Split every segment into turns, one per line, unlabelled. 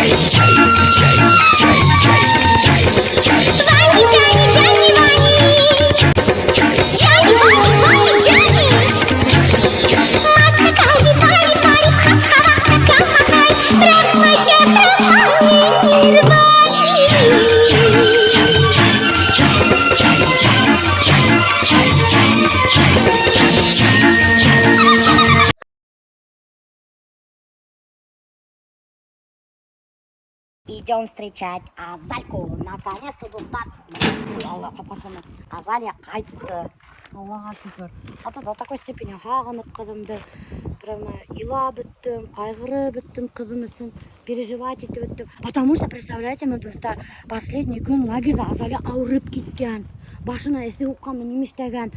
Вани, Джани, Джани, Вани. Джани, Вани, Вани, Джани. Матакай, пали, пали, ха-ха-ха, ха-ха-хай. Трахмача, трахмани, нирвани.
Идем встречать Азальку. Наконец-то, дуҫтар. Ой, Алла, ҡапҡасаны. Азалия ҡайтты. Аллаға шөкөр. А то до такой степени һағынып ҡыҙымды. Прямо илап бөттөм, ҡайғырып бөттөм ҡыҙым өсөн. Переживать итеп бөттөм. Потому что, представляете, мы, дуҫтар, последний көн лагерҙа Азалия ауырып киткән. Башына эҫе һуҡҡанмы, нимә эшләгән,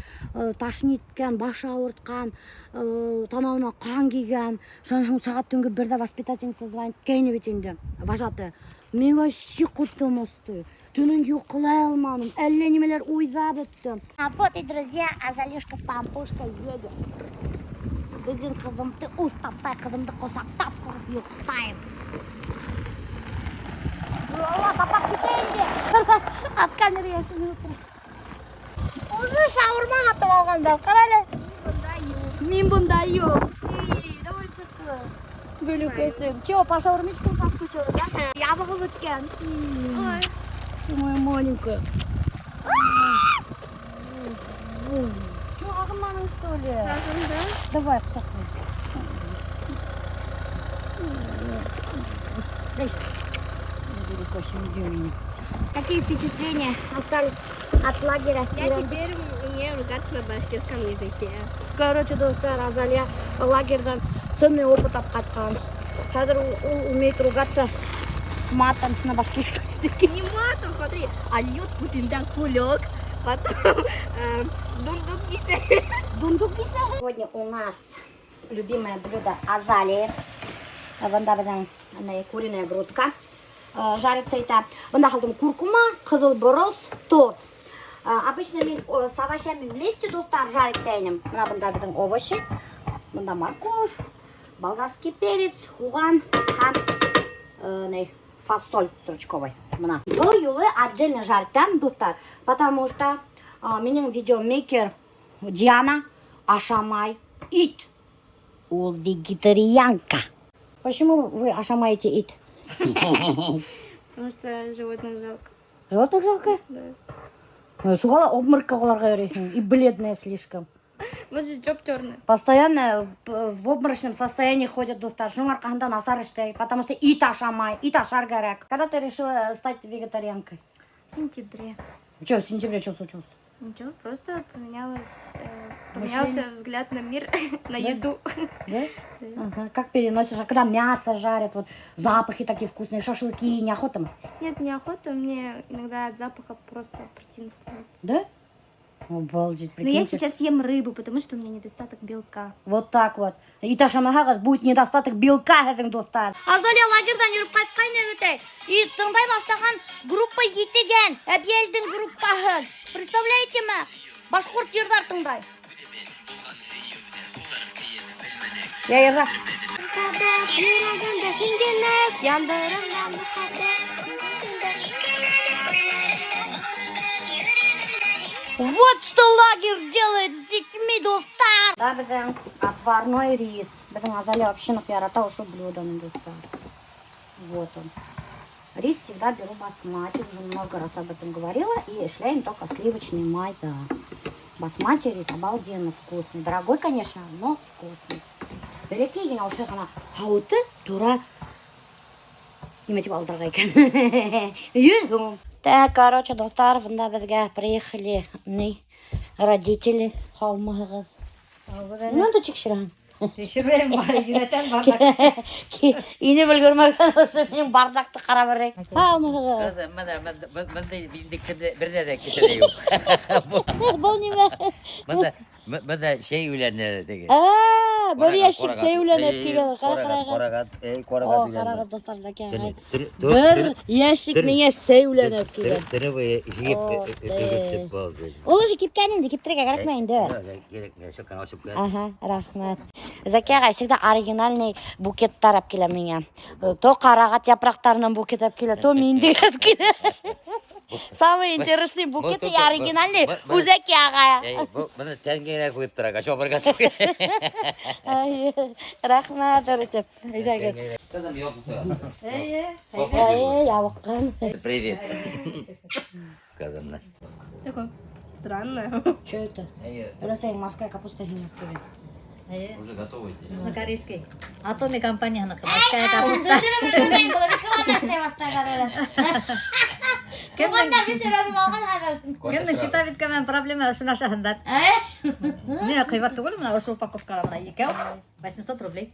тошниткән, башы ауыртҡан, танауына ҡан килгән. Шунан һуң сәғәт төнгө берҙә воспитательница звонит иткәйне бит инде, вожатый. Мин вообще ҡотом осто. Төнөн йоҡлай алманым, әллә нимәләр уйлап бөттөм. А вот и, друзья, Азалюшка Пампушка едет. Бөгөн ҡыҙымды үҙ таптай ҡыҙымды ҡосаҡлап тороп йоҡлайым. Алла, тапап китә инде. От камеры йәшенеп ултыра. Уже шаурма һатып алғандар. Ҡара әле. Мин бында юҡ. Давай сыҡты. Бөлекәсем. Чего, по шаурмичкам соскучилась, да? Ябығып бөткән.
Ой.
Ты моя маленькая. Че, һағынманың, что ли?
Да.
Давай, ҡосаҡлай. Дай. Бөлекәсем, иди у меня. Какие впечатления остались от лагеря?
Я теперь умею ругаться на башкирском языке.
Короче, дуҫтар, Азалия лагерҙан ценный опыт алып ҡайтҡан. Хәҙер ул умеет ругаться матом на башкирском языке.
Не матом, смотри, а льет путинда кулек, потом дундук бисә.
Дундук бисә. Сегодня у нас любимое блюдо Азалии. Бында беҙҙең ана, куриная грудка жарится итә. Бында һалдым куркума, ҡыҙыл борос, тоҙ. Обычно мин с овощами вместе, дуҫтар, жарить итә инем. Бына бында беҙҙең овощи. Бында морковь, болгарский перец, һуған һәм ни, фасоль стручковый. Бына. Был юлы отдельно жарить итәм, дуҫтар, потому что минең видеомейкер Диана ашамай ит. Ул вегетарианка. Почему вы ашамаете ит?
Потому что животных жалко.
Животных жалко?
Да.
Шуға ла обморокка ҡоларға йөрөйһөң. И бледная слишком.
Вот же жоп черный.
Постоянно в обморочном состоянии ходят, дуҫтар. Шуның арҡаһында насар эшләй. Потому что ит ашамай, ит ашар кәрәк. Когда ты решила стать вегетарианкой?
В сентябре.
Че, в сентябре что случилось?
Ничего, просто поменялся взгляд на мир, на еду.
Да? Ага. Как переносишь? А когда мясо жарят, вот запахи такие вкусные, шашлыки, неохота?
Нет, неохота, мне иногда от запаха просто противно становится.
Да? Обалдеть,
Но я
прикиньте.
сейчас ем рыбу, потому что у меня недостаток белка.
Вот так вот. Ит ашамаһағыҙ будет недостаток белка һеҙҙең, дуҫтар. Азалия лагерҙан йөрөп ҡайтҡайны бит. И тыңлай башлаған группа Етегән, Әбйәлилдең группаһы. Представляете ме? Башҡорт йырҙар тыңлай. Я йырла.
Йөрәгемдә һин генә, яндырымда мөхәббәт.
Вот что лагерь делает с детьми, дуҫтар. Да, беҙҙең отварной рис. Беҙҙең Азалия вообще ныҡ ярата ошо блюдоны, дуҫтар. Вот он. Рис всегда беру басмати, уже много раз об этом говорила. И эшләйем только сливочный май, да. Басмати рис обалденно вкусный. Дорогой, конечно, но вкусный. Бәләкәй генә ошо ғына һауыты тура нимә тип алдырға икән. 100 һум. Так, короче, дуҫтар, бында беҙгә приехали ни родители. Һаумыһығыҙ? Нимә тикшерәһең?
Тикшермәйем, йүнәтәм бардак.
Инеп өлгөрмәгән ошо минең бардакты ҡарап йөрөй. Һаумыһығыҙ?
Ҡыҙым, бына бындай миндекендә берҙә лә кешелә юҡ.
Был нимә?
Бында сәй үләне теге.
А, Бер ящик сәйүләнеп килгән. Ҡара, ҡара.
Ҡарағат, эй,
О,
ҡарағат
ҡарағыҙ, дуҫтар, Зәки ағай.
Бер
Бер ящик миңә сәйүләнеп килгән.
Төнө буйы йыйып
О,
өлгөртөп булды.
Ул уже кипкән инде, киптерергә кәрәкмәй инде.
Кәрәкмәй, шөкөн асып ҡуя.
Ага, рәхмәт. Зәки ағай всегда оригинальный букеттар алып килә миңә. То ҡарағат япраҡтарынан букет алып килә, то миндек алып килә. Самый интересный букет и оригинальный у Зәки ағай.
Эй, быны тәнгә генә ҡуйып тора, шопырға.
Ай, рәхмәт, итеп. Әйҙәгеҙ.
Ҡыҙым юҡ.
Эйе.
Эй, ябыҡҡан.
Привет. Ҡыҙым.
Такой странное.
Что это? Өләсәй, морская капуста һиңә килә.
Эйе.
Уже готовый здесь.
Южнокорейский. Атоми компанияныҡы. Морская капуста.
Туғандар беҙ өйрәнеп алған хәҙер.
Кемдең щитовидка менән проблема, ошоно ашаһындар. Не, ҡыйбат түгел, мына ошо упаковкала мына икәү 800 рублей.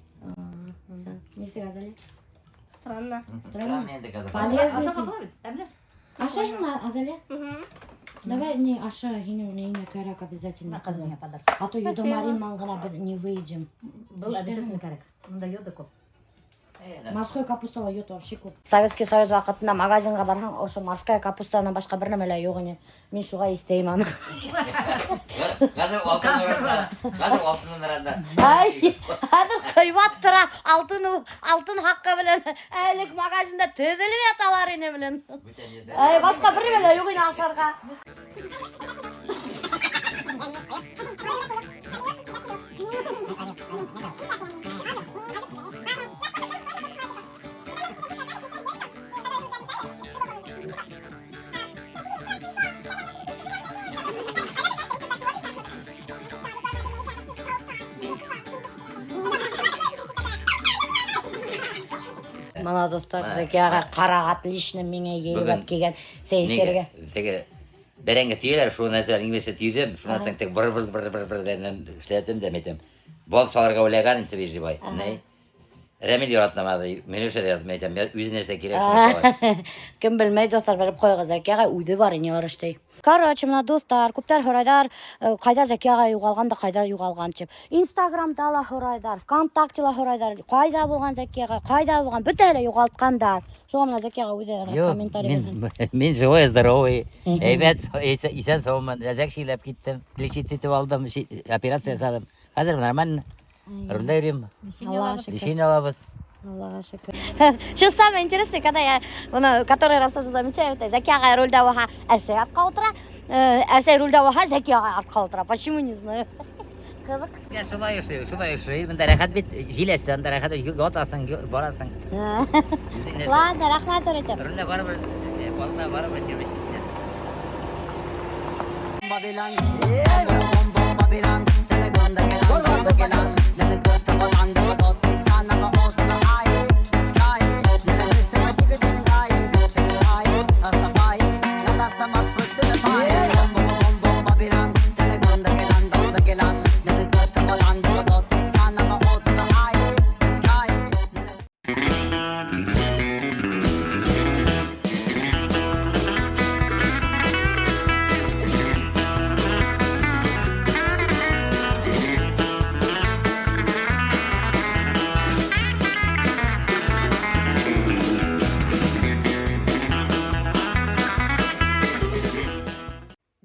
Нисек, Азалия?
Странно.
Странно инде ҡыҙым.
Полезный.
Ашарға була бит, тәмле.
Ашайһыңмы, Азалия? Давай не аша, һинең нейеңә кәрәк обязательно.
Мына ҡыҙым миңә подарок.
А то йодомарин менән генә беҙ не выйдем.
Был обязательно кәрәк. Бында йода күп.
Морской капустала йод вообще күп. Советский Союз ваҡытында магазинға барһаң, ошо морская капустанан башҡа бер нәмә лә юҡ ине. Мин шуға иҫтәйем аны.
Хәҙер алтын урында. Хәҙер алтын урында.
Ай, хәҙер ҡыйбат тора, алтын алтын хаҡҡы белән элек магазинда теҙелеп яталар ине белән. Ай, башҡа бер нәмә лә юҡ ине ашарға. Мына дуҫтар, Зәки ағай ҡарағат лично миңә йыйып
Бөгөн
килгән сәй эсергә.
Теге бәрәңге төйәләр, шул нәрсә инглизсә төйҙөм, шунан һуң теге быр быр быр быр быр эшләттем дә әйтәм. Бал салырға уйлаған инем свежий. Ни? Рәмил яратманы, Миләүшә дә яратмай әйтәм. Үҙе нәрсә кәрәк шуны салай.
Кем белмәй, дуҫтар, белеп ҡуйығыҙ, Зәки ағай үҙе вареньелар эшләй. Короче, мына дуҫтар, күптәр һорайҙар, ҡайҙа Зәки ағай юғалған да ҡайҙа юғалған тип. Инстаграмда ла һорайҙар, ВКонтакте ла һорайҙар, ҡайҙа булған Зәки ағай, ҡайҙа булған, бөтәһе лә юғалтҡандар. Шуға мына Зәки ағай үҙе
Юҡ,
комментарий бирһен.
мин живой, здоровый. Әйбәт, иҫән һаумын. Әҙерәк шиләп киттем. Лечить итеп алдым, операция яһаным. Хәҙер нормально. Рулдә йөрөйөм.
Аллаға шөкөр.
Лечение алабыҙ.
Аллаға шөкөр. Что самое интересное, когда я, мына, который раз уже замечаю, это Зәки ағай рулдә булһа, әсәй артҡа ултыра, әсәй рулдә булһа, Зәки ағай артҡа ултыра. Почему, не знаю. Ҡыҙыҡ.
Я шулай эшләй, шулай эшләй. Бында рәхәт бит, ел эҫтә, анда рәхәт, ятаһың, бараһың.
Ладно, рәхмәт итеп.
Рулдә барыбер, ҡулда барыбер йөрөйсөң.
Babylon, yeah, boom boom Babylon.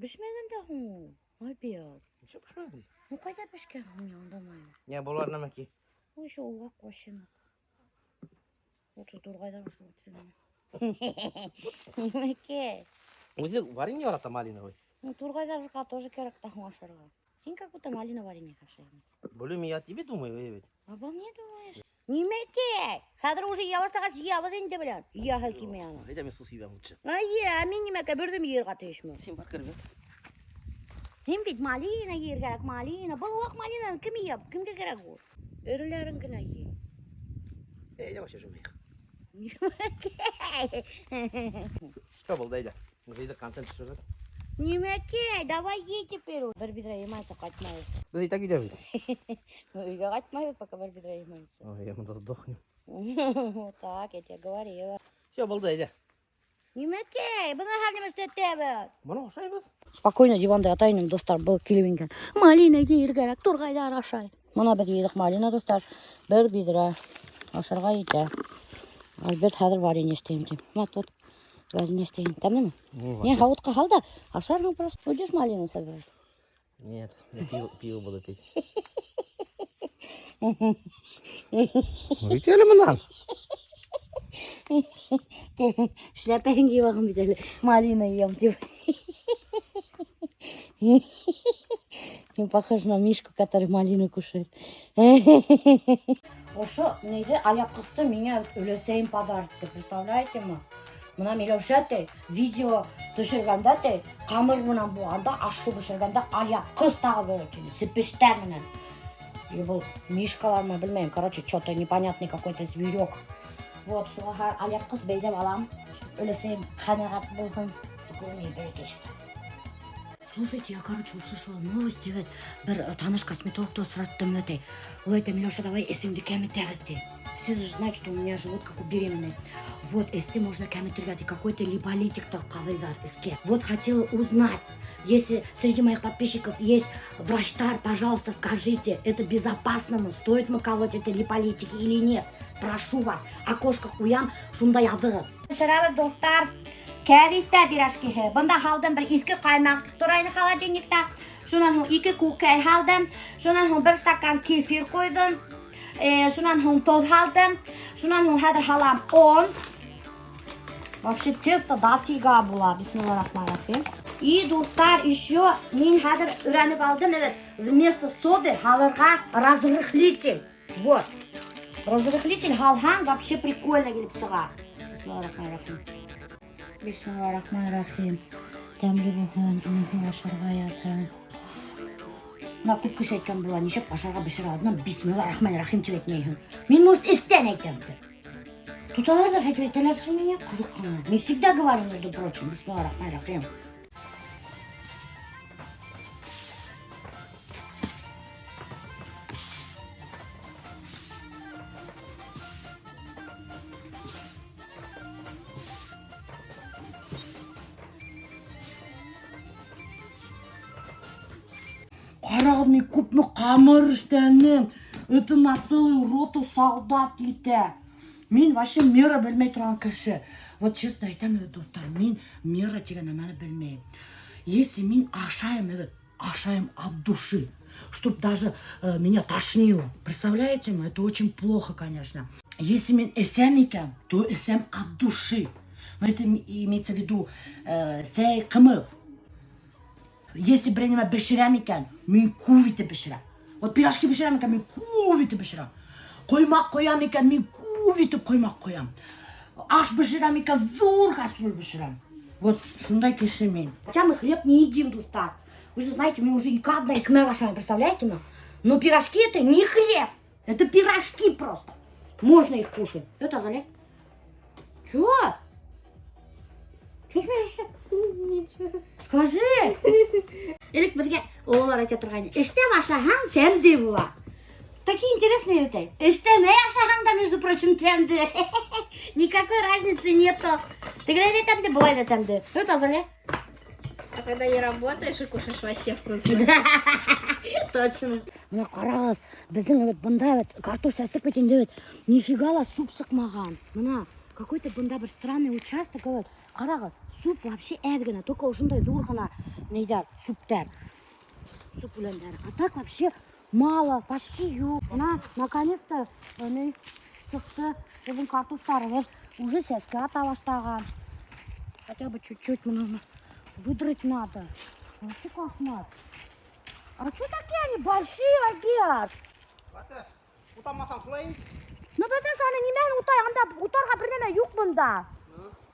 Бешмәгән дә һуң ул. Альберт.
Нисек бешмәгән?
Ну ҡайҙа бешкән һуң, мин аңламайым.
Не, булар нәмәки.
Ул еще уға ҡошина. Лучше турғайҙар ашап ултырам. Нимәкәй?
Үҙе варенье ярата малиновый.
Ну турғайҙарға тоже кәрәк тә һуң ашарға. Һин как будто малина варенье ашайһың.
Блин, я о тебе думаю, ведь.
Обо мне думаешь? Нимәкәй? Хәҙер уже йыя башлағас йыябыҙ инде белән. Йыяһы килмәй аны.
Әйҙә мин һыу һибәм лучше.
Ай, ә мин нимәкәй берҙем йыйырға тейешмен.
Һин бар кер бит.
Һин бит малина йыйыр кәрәк, малина. Был ваҡ малинаны кем йыя? Кемгә кәрәк ул? Өрөләрен генә йый.
Әйҙә вообще жумайыҡ.
Нимәкәй?
Все булды, әйҙә. Беҙ өйҙә контент төшөрҙөк.
Нимәкәй, давай ей теперь. Бер биҙрә йыймайынса ҡайтмайбыҙ.
Беҙ и так өйҙә бит.
Өйгә ҡайтмайбыҙ, пока бер биҙрә йыймайынса.
Ой, я монда сдохнем.
Вот так, я тебе говорила.
Все булды, әйҙә.
Нимәкәй, бына һәр нәмә эшләтәбеҙ.
Быны ашайбыҙ.
Спокойно диванда ята инем, дуҫтар, был килеп ингән. Малина йыйыр кәрәк, турғайҙар ашай. Бына беҙ йыйҙыҡ малина, дуҫтар. Бер биҙрә. Ашарға етә. Альберт хәҙер варенье эшләйем ти. Мә, тот. Варенье эшләйем. Тәмлеме? Не, һауытҡа һал да, ашарһың просто. Будешь малину собирать?
Нет, я пиво буду пить. Видели бынан?
Эшләпәһен кейеп алған бит әле. Малина ем тип. Не похож на Мишку, который малину кушает. Ошо ниҙе алъяпҡысты миңә өләсәйем подарок итте, представляете ме? Бына Миләүшә ти, видео төшөргәндә ти, ҡамыр менән булғанда, аш-һыу бешергәндә алъяпҡыс тағы бер тине, сепештәр менән. И был мишкалармы, белмәйем, короче, что-то непонятный какой-то зверек. Вот, шуға алъяпҡыс бәйләп алам, чтоб өләсәйем ҡәнәғәт булһын. Күрмәй бәләкәс. Слушайте, я, короче, услышала новости, ведь бер таныш косметологты осраттым, этой. Ул әйтә, Миләүшә, давай эсеңде кәметәбеҙ, ти. Все же знают, что у меня живот как у беременной. Вот, эсте можно кәметергә, ти, какой-то липолитик ҡабыйҙар эскә. Вот, хотела узнать, если среди моих подписчиков есть врачтар, пожалуйста, скажите, это безопасно, мы, стоит мы колоть это липолитики или нет? Прошу вас, окошко ҡуям, шунда яҙығыҙ. Бешерәбеҙ, дуҫтар. Кәбеҫтә пирожкиһы. Бында һалдым бер иҫке ҡаймаҡ тора ине холодильникта. Шунан һуң ике күкәй һалдым. Шунан һуң бер стакан кефир ҡуйҙым. Шунан һуң тоҙ һалдым. Шунан һуң хәҙер һалам он. Вообще тесто дофига була. Бисмиллахиррахманиррахим. И, дуҫтар, еще мин хәҙер өйрәнеп алдым, evet, вместо соды һалырға разрыхлитель. Вот. Разрыхлитель һалһаң, вообще прикольно килеп сыға. Бисмиллахиррахманиррахим. Бисмиллахиррахманиррахим. Тәмле булһын, уныһын ашарға яҙһын. Бына күп кеше әйткән була, нисек ашарға бешерә алдынан бисмиллахиррахманиррахим тип әйтмәйһең. Мин, может, эстән әйтәмдер. Тоталар да әйтеп әйтәләр шул миңә, ҡыҙыҡ ҡына. Мин всегда говорю, между прочим, бисмиллахиррахманиррахим. Ҡарағыҙ, мин күпме ҡамыр эшләнем. Это на целую роту солдат етә. Мин вообще мера белмәй торған кеше. Вот честно әйтәм, дуҫтар, мин мера тигән нәмәне белмәйем. Если мин ашайым, evet, ашайым от души, чтоб даже меня тошнило. Представляете, это очень плохо, конечно. Если мин эсәм икән, то эсәм от души. Но это имеется в виду сәй ҡымыҙ. Если берәй нәмә бешерәм икән, мин күп итеп бешерәм. Вот пирожки бешерәм икән, мин күп итеп бешерәм. Ҡоймаҡ ҡоям икән, мин күп итеп ҡоймаҡ ҡоям. Аш бешерәм икән, ҙур кастрюль бешерәм. Вот шундай кеше мин. Хотя мы хлеб не едим, дуҫтар. Вы же знаете, мы уже ике аҙна икмәк ашаем, представляете ме? Но пирожки это не хлеб. Это пирожки просто. Можно их кушать. Это Азалия. Чё? Чё смеешься?
Ничего.
Скажи. Элек беҙгә ололар әйтә торғайны. Эштән ашаһаң, тәмле була. Такие интересные это. Эштән ашаһаң да, между прочим, тәмле. Никакой разницы нету. Тегеләй ҙә тәмле, былай ҙа тәмле. Это Азалия.
А когда не работаешь и кушаешь, вообще вкусно.
Точно. Бына ҡарағыҙ, беҙҙең бит бында бит картоф сәстек бит инде бит. Нифига ла сүп сыҡмаған. Бына какой-то бында бер странный участок бит. Ҡарағыҙ, сүп вообще әҙ генә, только ошондай ҙур ғына нейҙәр, сүптәр. Сүп үләндәре. А так вообще мало, почти юҡ. Бына наконец-то ни сыҡты беҙҙең картофтарыбыҙ уже сәскә ата башлаған. Хотя бы чуть-чуть бына выдрать надо. Вообще кошмар. А чё такие они большие, Альберт?
Батыр, утамаһаң шулай инде.
Ну, бәтәс, аны нимәһен утай, анда утарға бер нәмә юҡ бында.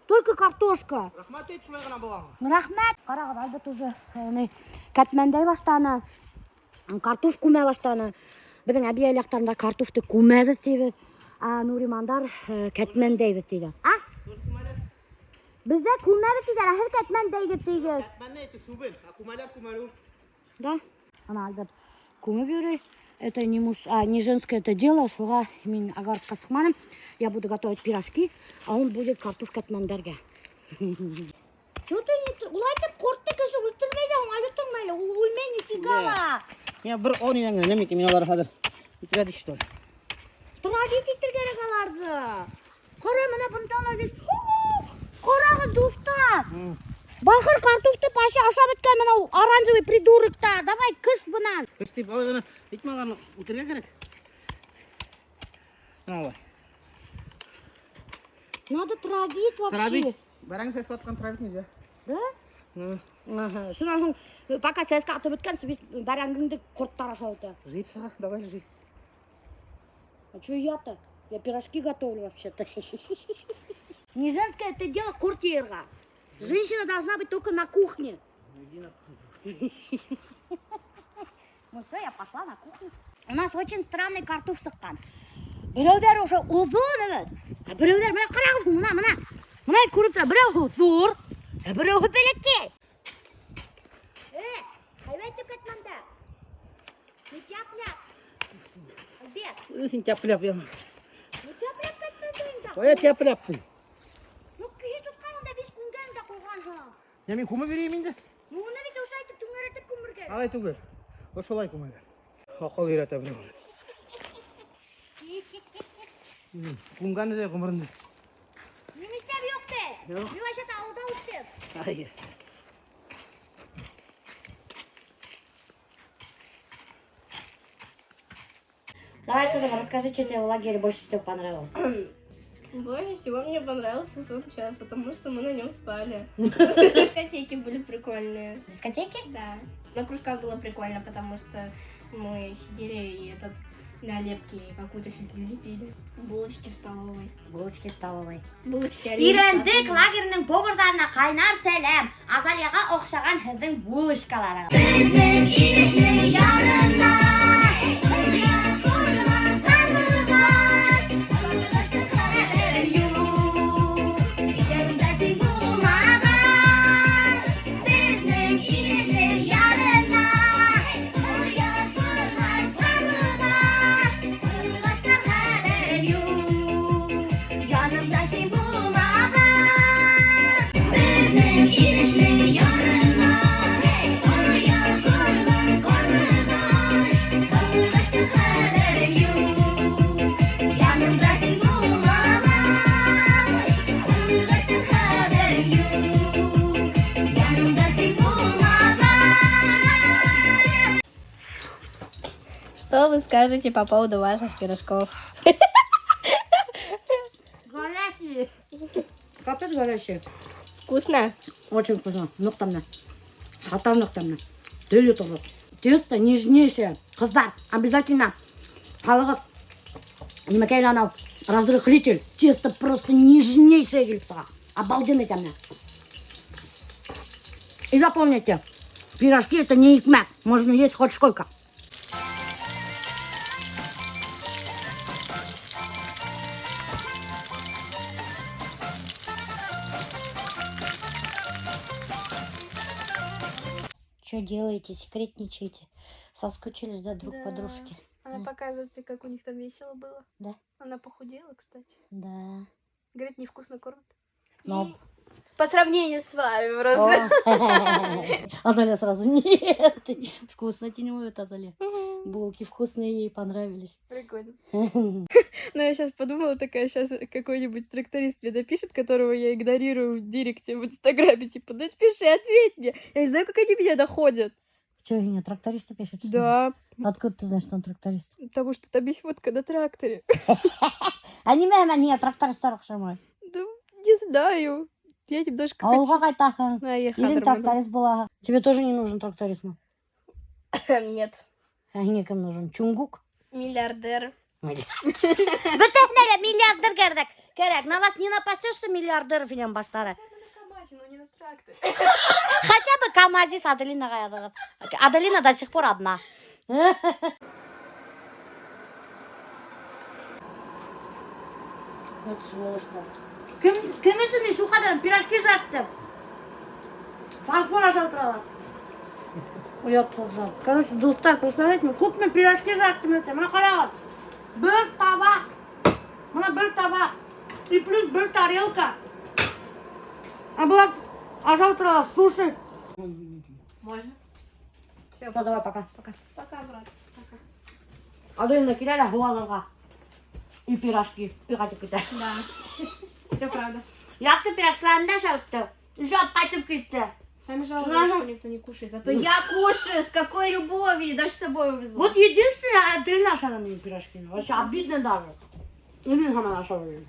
Только картошка.
Рәхмәт әйт, шулай ғына булған.
Рәхмәт. Ҡарағыҙ, Альберт уже ни, кәтмәндәй башланы. Картоф күмә башланы. Беҙҙең әбей яҡтарында картофты күмәбеҙ тибеҙ. А Нуримандар кәтмәндәйбеҙ тиҙәр. А? Беҙҙә күмәбеҙ тиҙәр, ә һеҙ кәтмәндәйгеҙ тигеҙ.
Кәтмәндәй әйтте, сүбен, ә күмәләр күмәлү.
Да? Ана Альберт күмеп йөрөй. Это не муж, а не женское это дело, шуға мин огородҡа сыҡманым. Я буду готовить пирожки, а он будет картоф кәтмәндәргә. Чего ты не улай итеп ҡортто кеше үлтермәй ҙә, Альберттың мәйле, ул үлмәй нифига ла.
Я бер он инәң генә, мин алар хәҙер. Бөтөрә что ли?
Травить итергә кәрәк уларҙы. Ҡара, мына бында ла весь. Ҡарағыҙ, дуҫтар. Бахыр картофты почти ашап бөткән мынау оранжевый придурок-тар. Давай, кыш бынан.
Кыш тип алай ғына итмә уларны үтергә кәрәк. Мына улай.
Надо травить вообще.
Травить. Бәрәңге сәскә атҡан травить нельзя.
Да?
Ну,
Ага. Шунан һуң пока сәскә атып бөткәнсе весь бәрәңгеңде ҡорттар ашап үтә.
Жить саға, давай жи.
А что я-то? Я пирожки готовлю вообще-то. Не женское это дело ҡорт йыйырға. Женщина должна быть только на кухне.
Иди на кухню.
Ну все, я пошла на кухню. У нас очень странный картоф сыҡҡан. Берәүҙәр уже оҙон эйе. Ә берәүҙәр мына ҡарағыҙ, мына, мына. Мына күреп тора, берәү ҙур, ә берәү бәләкәй. Һәйбәт итеп китмәнде. Не тяп-ляп. Альберт,
Үҙең тяп-ляп яма.
не тяп-ляп китмәнде инде.
Ҡая тяп-ляп ти.
Ну, һин тотҡан унда весь күмгән дә ҡуйғанһың.
Я мин күмеп бирәйем инде.
Ну, уны бит ошолай итеп түңәрәтеп күмергә.
Алай түгел. Ошолай күмәләр. Аҡыл өйрәтә берәү. Күмгәне лә ғүмерендә.
Мин эшләп юҡ ти.
Юҡ.
Мин вообще-то ауылда үҫтем.
Ай.
Давай, Тодор, расскажи, что тебе в лагере больше всего понравилось.
Больше всего мне понравился сон час, потому что мы на нем спали. Дискотеки были прикольные.
Дискотеки?
Да. На кружках было прикольно, потому что мы сидели и этот налепки какую-то фигню лепили. Булочки в столовой.
Булочки в столовой.
Булочки.
Ирәндек лагерының поварҙарына ҡайнар сәләм. Азалияға оҡшаған һеҙҙең булочкаларығыҙ.
Беҙҙең инештең ярына оя ҡорған ҡарлуғас, ҡарлуғаштың хәбәре юҡ, янында һин булмағас. Беҙҙең инештең ярына оя ҡорған ҡарлуғас, ҡарлуғаштың хәбәре юҡ, янында һин булмағас. Беҙҙең инештең ярына оя ҡорған ҡарлуғас, ҡарлуғаштың хәбәре юҡ, янында һин булмағас. Ҡарлуғаштың хәбәре юҡ, янында һин булмағас.
Что вы скажете по поводу ваших пирожков?
Горячие. Капец горячие.
Вкусно?
Очень вкусно. Ныҡ тәмле. Хатар ныҡ тәмле. Тел йоторлоҡ. Тесто нежнейшее. Ҡыҙҙар, обязательно һалығыҙ. Нимәкәй анау разрыхлитель. Тесто просто нежнейшее килеп сыға. Обалденно тәмле. И запомните, пирожки это не икмәк. Можно есть хоть сколько. Что делаете? Секретничаете? Соскучились, да, друг по
Да.
дружке?
Она
Да.
показывает мне, как у них там весело было.
Да.
Она похудела, кстати.
Да.
Говорит, невкусно кормят.
Но...
И По сравнению с вами просто.
О. Азалия сразу, нет, вкусно теневают, Азалия. Булки вкусные ей понравились.
Прикольно. Но я сейчас подумала, такая, сейчас какой-нибудь тракторист мне напишет, которого я игнорирую в директе в Инстаграме, типа, да пиши, ответь мне. Я не знаю, как они меня находят.
Че, Евгения, тракториста пишет? Что ли?
Да,
Откуда ты знаешь, что он тракторист?
потому что там есть фотка на тракторе.
А не мә, не, трактористтар оҡшамай.
Ну, не знаю. Я немножко хочу.
Ауылға ҡайтаһың.
На, я
Ирең
хадр буду.
тракторист була. Тебе тоже не нужен тракторист, ма?
Нет.
Ә һиңә кем нужен? Чунгук?
Миллиардер.
Бөтәһенә лә миллиардер кәрәк. Кәрәк. На вас не напасешься миллиардеров инәм баштары.
На КамАЗе, но не на тракторе.
Хотя бы КамАЗист Аделинаға яҙығыҙ. Аделина до сих пор одна. Вот сволочь-то. Кем өсөн мин шул ҡәҙәр пирожки жарттым? Фарфор ашап торалар. Оятһыҙҙар. Короче, дуҫтар, представляете, күпме пирожки жарттым это. Мына ҡарағыҙ. Бер табаҡ. Мына бер табаҡ. И плюс бер тарелка. А былар ашап торалар, суши.
Можно?
Все, давай, пока.
Пока.
Пока, брат.
Аделина килә лә һыу алырға. И пирожки. И ҡайтып китә.
Да. Все правда.
Яҡты пирожкиларын да ашап. Еще ҡайтып китте.
Сами жаловались, что никто не кушает. Зато я кушаю, с какой любовью, даже с собой увезла.
Вот единственное, Аделина ашаны минең пирожкины. Вообще обидно даже. Мин һаман ашап йөрөйөм.